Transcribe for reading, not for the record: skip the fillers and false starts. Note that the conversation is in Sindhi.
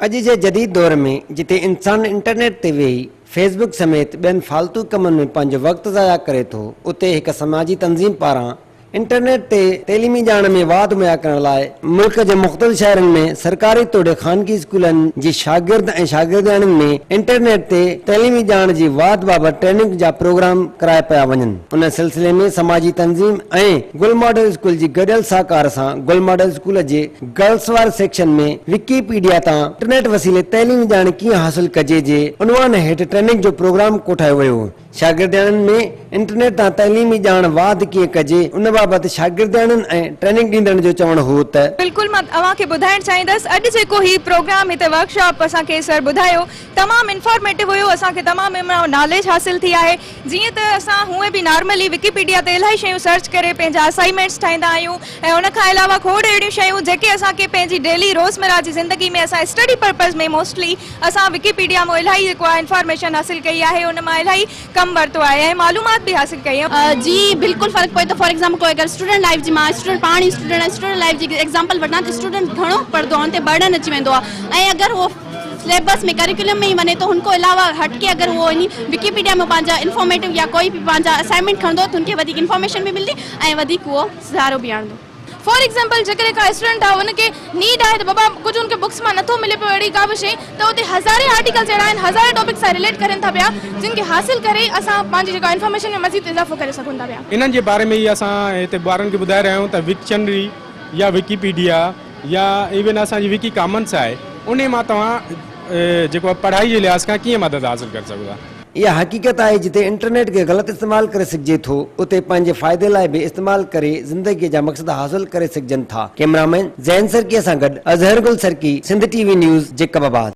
اڄ جي جديد دور ۾ جتي انسان انٽرنيٽ تي ويهي فيس بڪ سميت ٻين فالتو ڪمن ۾ پنهنجو وقت ضايع ڪري ٿو اتي هڪ سماجي تنظيم پاران انٽرنيٽ تي تعليمي ڄاڻ ۾ واڌ مهيا ڪرڻ لاء ملڪ جي مختلف شهرن ۾ سرڪاري توڙي خانگي اسڪولن جي شاگرد ۽ شاگردياڻين ۾ انٽرنيٽ تي تعليمي ڄاڻ جي واڌ بابت ٽريننگ جا پروگرام ڪرايا پيا وڃن. ان سلسلي ۾ سماجي تنظيم ۽ گل ماڊل اسڪول جي گڏيل سهڪار سان گل ماڊل اسڪول جي گرلس واري سيڪشن ۾ وڪي پيڊيا تان انٽرنيٽ وسيلي تعليمي ڄاڻ ڪيئن حاصل ڪجي جي عنوان هيٺ ٽريننگ جو پروگرام ڪوٺايو ويو. شاگردياڻين ۾ انٽرنيٽ تان تعليمي ڄاڻ واڌ ڪيئن ڪجي ان بابت شاگردياڻين ۽ ٽريننگ ڏيندڙن جو چوڻ هو ته. بلڪل مان اوهان کي ٻڌائڻ چاهيندس اڄ جيڪو هي پروگرام هتي ورڪشاپ اسان کي سر ٻڌايو تمام انفارميٽو هيو اسان کي تمام ان مان ناليج حاصل ٿي آهي جيئن ته اسان هونئن به نارملي وڪيپيڊيا تي الاهي شيون سرچ ڪري پنهنجا اسائنمينٽس ٺاهيندا آهيون ۽ ان کان علاوه کوڙ اهڙيون شيون جيڪي اسان کي پنهنجي ڊيلي روزمره جي زندگي ۾ اسان اسٽڊي پرپز ۾ موسٽلي اسان وڪيپيڊيا مان الاهي جيڪو آهي انفارميشن حاصل ڪئي آهي ان مان الاهي ڪم ورتو آهي ۽ معلومات به حاصل ڪئي آهي. جي بلڪل فرق پوي ٿو فار ايگزامپل ڪوئي اگر اسٽوڊنٽ لائيف جي مان اسٽوڊنٽ پاڻ ئي اسٽوڊنٽ آهيان اسٽوڊنٽ لائيف جي ايگزامپل وٺان ته اسٽوڊنٽ گهڻو پڙهندو آهي ان تي برڊن اچي ويندو آهي ۽ اگر اهو سليبس ۾ ڪريڪولم ۾ ئي وڃي ٿو هن کان علاوه هٽ ڪي اگر هو وڃي وڪيپيڊيا ۾ پنهنجا انفارميٽو يا ڪوئي به پنهنجا اسائنمينٽ کڻندو ته هن کي وڌيڪ انفارميشن به ملندي ۽ وڌيڪ اهو سڌارو به آڻندو. فار ايگزامپل جيڪڏهن ڪا اسٽوڊنٽ آهي ان کي نيڊ آهي ته بابا ڪجهه ان کي بڪس مان نٿو ملي پيو اهڙي ڪا به شئي ته اتي هزارين آرٽيڪلس اهڙا آهن هزارين ٽاپڪس سان رليٽ ڪرين ٿا پيا جن کي حاصل ڪري اسان پنهنجي جيڪا انفارميشن ۾ مزيد اضافو ڪري سگهون ٿا پيا. انهن جي باري ۾ ئي اسان هتي ٻارن کي ٻڌائي رهيا آهيون ته وڪشنري يا وڪيپيڊيا يا ايون اسان جي وڪي ڪامنس آهي انهي مان توهان جيڪو آهي پڙهائي جي لحاظ کان ڪيئن مدد حاصل ڪري سگهو ٿا. اها حقيقت آهي جتي انٽرنيٽ کي غلط استعمال ڪري سگهجي ٿو اتي پنهنجي فائدي لاء به استعمال ڪري زندگي جا مقصد حاصل ڪري سگهجن ٿا. ڪئميرامين زين سرڪي سان گڏ Azhar Gul Sarki, Sindh T V news, Jacobabad.